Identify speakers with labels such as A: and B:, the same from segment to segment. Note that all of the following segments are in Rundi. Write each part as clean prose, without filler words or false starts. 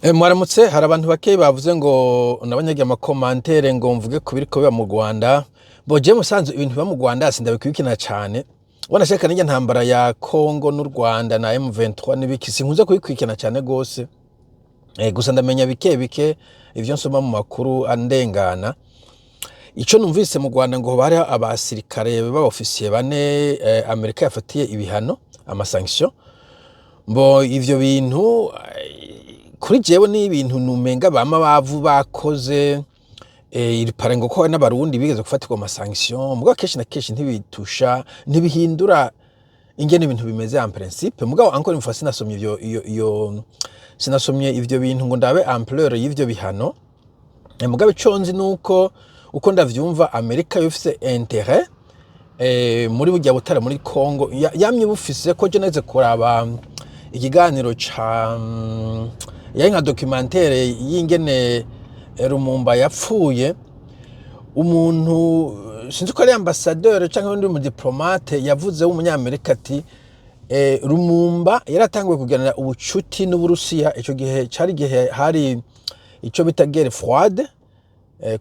A: Mwaramutse. Hari abantu bakeyi bavuze ngo nabanyagiye ama commentaires ngo mvuge ku biriko biba mu Rwanda. Bo je musanzwe ibintu biba mu Rwanda sindabikurikirana cane. Wanashaka n'irya ntambara ya Congo n'u Rwanda na M23 n'ibiki, sinkunze kubikurikirana cane gose. Gusa ndamenya bike bike ivyo nsoma mu makuru andengana. Ico numvise, mu Rwanda ngo hoba hariho abasirikare b'abofisiye bane Amerika yafatiye ibihano, ama sanctions. Mbo ivyo bintu kuri jewe ni ibintu numenga bama bavu bakoze. Il paraît ngo ko hari n'Abarundi bigeze gufatirwa ama sanctions, mugabo kenshi na kenshi ntibitusha, ntibihindura ingene ibintu bimeze en principe. Mugabo encore une fois, sinasomye ivyo iyo iyo sinasomye ivyo bintu ngo ndabe ampleur y'ivyo bihano. Mugabo ico nzi nuko uko ndavyumva, Amerika yofise intérêt muri burya butare muri Congo, yamye bufise ko je neze kuraba ikiganiro ca yari nka documentaire y'ingene Lumumba yapfuye. Umuntu sinzi ko ari ambassadeur canke undi mu diplomate yavuze w'Umunyamerika ati Lumumba yaratanguye kugiranira ubucuti n'Uburusiya. Ico gihe cari igihe hari ico bita guerre froide,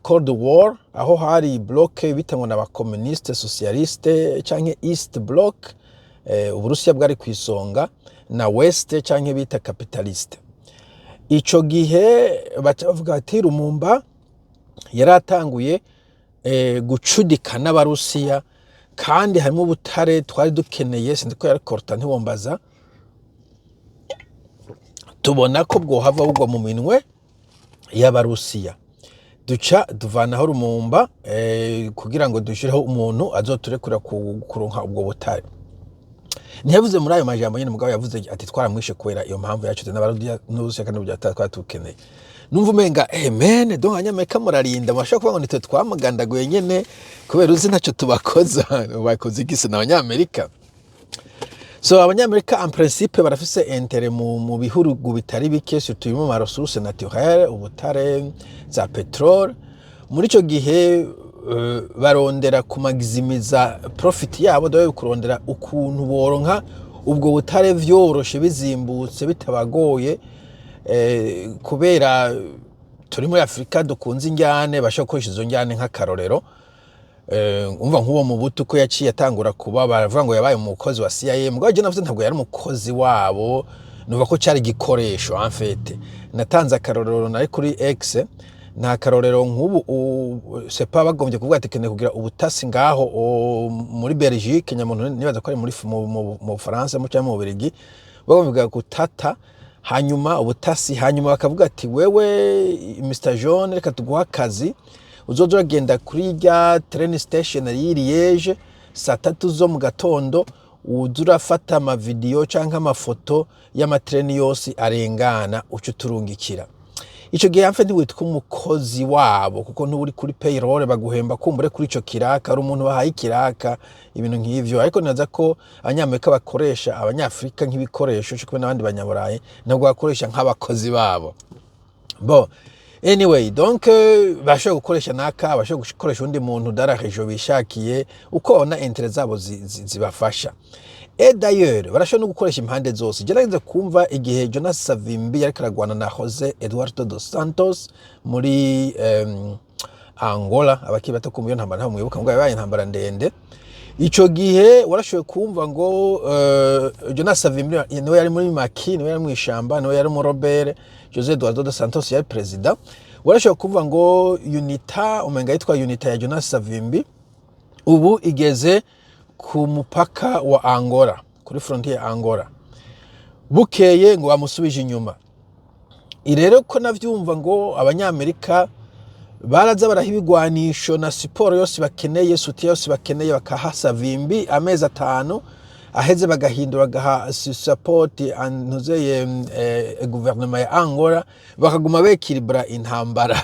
A: Cold War, aho hari bloc bita ngo n'abakomuniste socialiste canke East Bloc, Uburusiya bwari kw'isonga, na West canke bita capitaliste. Ico gihe baca bavuga ati Lumumba yaratanguye gucudika n'Abarusiya, kandi harimo ubutare twari dukeneye, sinzi ko yari coltan, ntiwombaza, tubona ko bwohava bugwa mu minwe y'Abarusiya, duca tuvanaho Lumumba kugira ngo dushireho umuntu azoturekura kuronka ubwo butare. Ntiyavuze muri ayo majambo nyene, mugabo yavuze ati twaramwishe kubera iyo mpamvu yacu n'Abarusiya, kandi burya twari tukeneye. Numva umenga man, donc Abanyamerika murarinda, murashobora kuvuga ngo nitwe twamugandaguye nyene, kubera uzi ntaco tubakoza. Bakoze igisi n'Abanyamerika. So Abanyamerika en principe barafise intérêt mu bihugu bitari bike, surtout mu ma ressources naturelles, ubutare, za pétrole. Muri ico gihe barondera kumagizimiza profit yabo, dore kurondera ukuntu boronka ubwo butare vyoroshe, bizimbutse, bitabagoye. Kubera turi muri Afurika dukunze injyane, bashobora gukoresha izo njyane nk'akarorero. Umva nk'uwo Mubutu ko yaciye atangura kuba baravuga ngo yabaye umukozi wa CIA, mugabo je navuze ntabwo yari umukozi wabo, nuva ko cari igikoresho. En fait, natanze akarorero nari kuri X, nta karorero nk'ubu sepa bagombye kuvuga ati keneye kugira ubutasi ngaho muri Belgique, nyamuntu nibaza ko ari muri mu Bufaransa cyangwa mu Bubiligi, bagombye gutata hanyuma ubutasi, hanyuma bakavuga ati wewe Mr John, reka tuguha akazi, uzoza uragenda kuri rya train station y'i Liège saa 3 zo mu gatondo, uza urafata amavideyo canke amafoto y'amatreni yose arengana, uca uturungikira. Ico gihe amfe ntiwitwa umukozi wabo, kuko nturi kuri payroll baguhemba kumbure kuri ico kiraka, ari umuntu bahaye ikiraka, ibintu nk'ivyo. Ariko nibaza ko Abanyamerika bakoresha Abanyafurika nk'ibikoresho co kumwe n'abandi Banyaburayi, ntabwo bakoresha nk'abakozi babo. Bon, anyway, donc bashobora gukoresha naka, bashobora gukoresha undi muntu dans la région bishakiye, uko babona intérêts zabo zibafasha. Et d'ailleurs barashobora no gukoresha impande zose. Gerageza kumva igihe Jonas Savimbi yariko aragwana na Jose Eduardo dos Santos muri Angola. Abakiri bato kumva iyo ntambara ntabwo mwibuka, ngo yabaye intambara ndende. Ico gihe warashoboye kumva ngo Jonas Savimbi niwe yari muri maquis, niwe yari mw'ishamba, niwe yari mu rebelle, Jose Eduardo dos Santos yari perezida. Warashoboye kumva ngo UNITA, umenga yitwa UNITA ya Jonas Savimbi, ubu igeze ku mupaka wa Angola, kuri frontière ya Angola. Bukeye ngo bamusubije inyuma. Rero ko navyumva ngo Abanyamerika baraza baraha ibigwanisho na support yose bakeneye, soutien yose bakeneye, bakaha Savimbi, amezi 5 aheze bagahindura, bagaha support ntuzeye guverinoma ya Angola, bakaguma bekiribura intambara.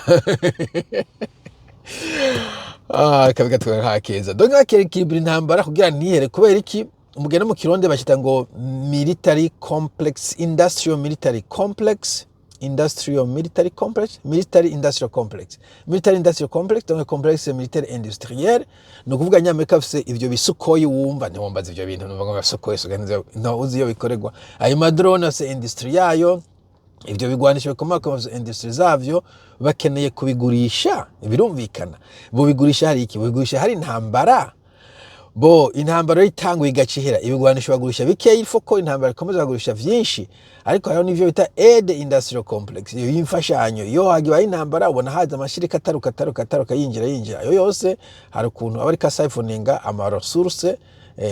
A: Ah, kabi gatwara nta keza. Donc bakiribura intambara kugira ntihere. Kubera iki? Umugenda mu Kirundi bakita ngo military complex, industrial military complex, industrial military complex, military industrial complex, military industrial complex, donc complexe militaire industriel. Ni ukuvuga Abanyamerika bafise ivyo bisukoyi wumva, ntiwumbaza ivyo bintu, numva ngo basukoyi, no uzi iyo bikorerwa, ayo ma drone afise industrie yayo. Ivyo bigwanisho bikomakomeye, industrie zavyo bakeneye kubigurisha. Birumvikana, bobigurisha hari iki? Bobigurisha hari intambara. Bo intambara rero itanguye igaca ihera, ibigwanisho bagurisha bikeya. Il faut ko intambara ikomeza, bagurisha vyinshi. Ariko hariho n'ivyo bita aide industrial complex, iyo y'imfashanyo. Iyo hagibaye intambara, ubona haza amashirika ataruka, ataruka, ataruka, yinjira, yinjira. Ayo yose hari ukuntu aba ariko asiphoninga ama ressources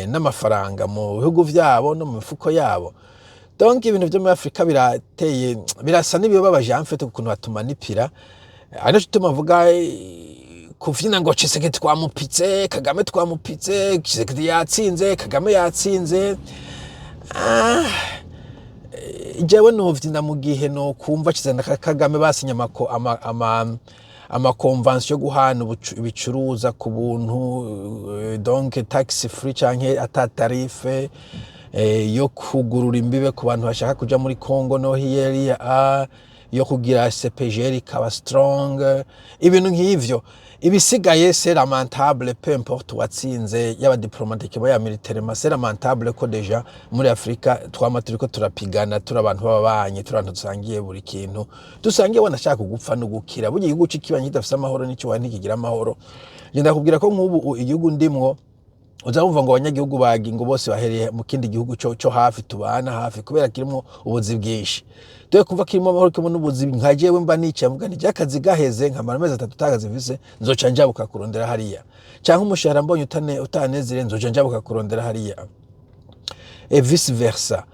A: n'amafaranga mu bihugu vyabo no mu mifuko yabo. Donc ibintu vyo muri Afurika birateye, birasa n'ibibabaje en fait, ukuntu batumanipira. Ari naco gituma mvuga kuvyina ngo Tshisekedi twamupitse, Kagame twamupitse, Tshisekedi yatsinze, Kagame yatsinze. Ah, jewe novyina mu gihe no kumva Tshisekedi na Kagame basinye ama convention yo guhana ibicuruza ku buntu, donc tax free canke ata tarif, yo kugurura imbibe ku bantu bashaka kuja muri Congo no hiriya, yo kugira CEPGL ikaba strong, ibintu nk'ivyo. Ibisigaye, c'est lamentable, peu importe uwatsinze, yaba diplomatique ya militairement, c'est lamentable ko déjà muri Afrika twama turiko turapigana. Turi abantu b'ababanyi, turi abantu dusangiye buri kintu, dusangiye wanashaka gupfa no gukira. Burya igihugu c'ikibanyi kidafise amahoro n'ico ntikigira amahoro. Ngenda kubwira ko nk'ubu igihugu ndimwo, uza wumva ngo abanyagihugu bagi ngo bose bahereye mu kindi gihugu cyo hafi, tubana hafi, kubera kirimo ubuzi bwinshi. Dore kumva kirimo amahoro, kirimo n'ubuzi. Nka jewe mba nicaye mvuga nti akazi gaheze, nkamara amezi 3 utakazi mfise, nzoca njabuka kurondera hariya, canke umushahara mbonye utanezere, nzoca njabuka kurondera hariya, et vice versa.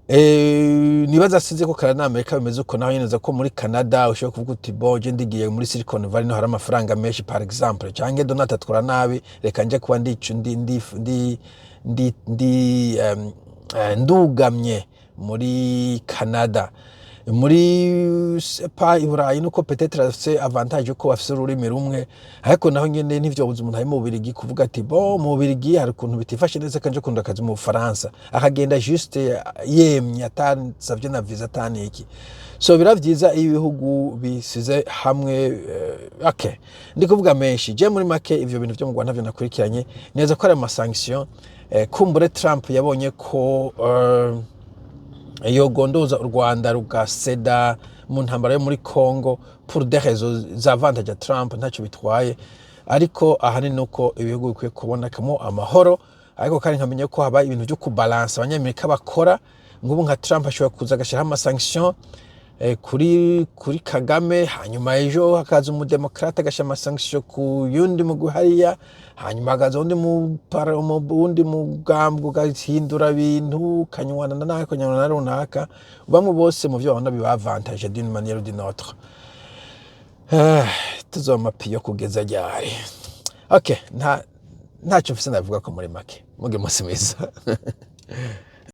A: Nibaza sinzi ko Canada na Amerika bimeze uko. Naho nyene ko muri Canada ushobora kuvuga uti: "Bon, je ndigiye muri Silicon Valley, no hari amafaranga menshi", par exemple, canke Donald atwara nabi, reka nje kuba ndicu ndi ndi ndi ndi, ndi ndugamye muri Canada. Muri pa i Burayi nuko peut-être afise avantage ko bafise ururimi rumwe, ariko naho nyene ntivyobuza umuntu ari mu Bubirigi kuvuga ati: "Bon, mu Bubirigi hari ukuntu bitifashe neza, kanje kunda akazi mu Bufaransa", akagenda juste yemye, atasavye na visa ataniki. So bira vyiza iyo ibihugu bisize hamwe. Okay, ndi kuvuga menshi. Je muri make, ivyo bintu vyo mu Rwanda ntavyo nakurikiranye neza ko ari ama sanction. Kumbure Trump yabonye ko yogondoza u Rwanda rugaseda mu ntambara yo muri Congo pour des raisons z'avantage ya Trump, ntacyo bitwaye. Ariko ahanini nuko ibihugu bikwiye kubonekamo amahoro. Ariko kandi nkamenya ko haba ibintu byo kubalansa abanyamerika bakora. Nk'ubu nka Trump ashobora kuza agashyiraho ama sanction kuri Kagame, hanyuma ejo hakaza umudemokrate agashyira ama sanction ku yundi mugwi hariya, hanyuma hakaza undi wundi mugambwe ugahindura ibintu, ukanywana na naka, ukanywana na runaka. Bamwe bose mu byo babona biba avantage d'une manière ou d'une autre. Ah, tuzoma piyo kugeza ryari? Okay, ntacyo mfise ndavuga ko muri make. Muge umunsi mwiza.